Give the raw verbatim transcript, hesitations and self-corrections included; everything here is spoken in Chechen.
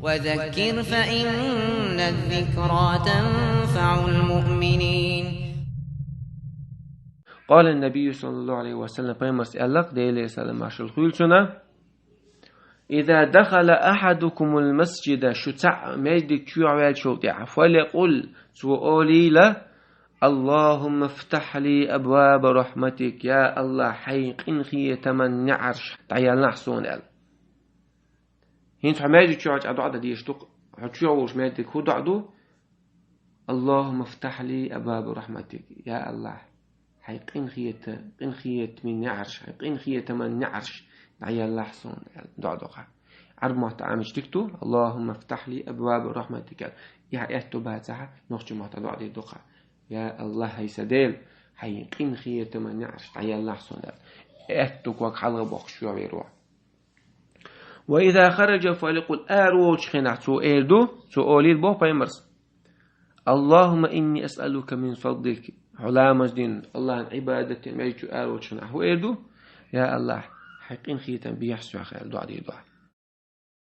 وذكر فإن الذكرى تنفع المؤمنين. قال النبي صلى الله عليه وسلم, пайхамарас аьлар, Делера салам-маршалла хуьлда цунна: إذا دخل أحدكم المسجد, шу цхьаъ маьждиг чу ваьлчул тӀехьа, فليقل, цо олийла: اللهم افتح لي أبواب رحمتك, я АллахӀ, хьайн къинхетаман неӀарш дӀаялахь суна, аьлла. ХӀинца хьо маьждиг чу ваьлча а доӀа дан дезаш ду-кх. Хьо чу волуш маьждиг хӀун доӀа ду? اللهم افتح لي أبواب رحمتك, я АллахӀ, хьайн къинхета-, къинхетаман неӀарш, хьайн къинхетаман неӀарш дӀаялахь суна, аьлла, доӀа ду-кх. Ӏарбий маттахь Ӏамийча дика ду: اللهم افتح لي أبواب رحمتك, аьлла. И хьан аьтто бацахь, нохчийн маттахь доӀа дийр ду-кх: я АллахӀ, хӀай сан Дела, хьайн къинхетаман неӀарш дӀаялахь суна, аьлла. Аьтто ког хьалха бохкуш чу вер ву. وإذا خرج فليقل, араволучу хенахь цо эр ду, цо олийла боху пайхамарас: اللهم إني أسألك من فضلك, хьо ламаз дина, АллахӀан Ӏибадат дина маьждиг чу араволучу хенахь хӀун эр ду? Я АллахӀ, хьайн къинхетам бехьа соьх, аьлла, доӀа дийр ду.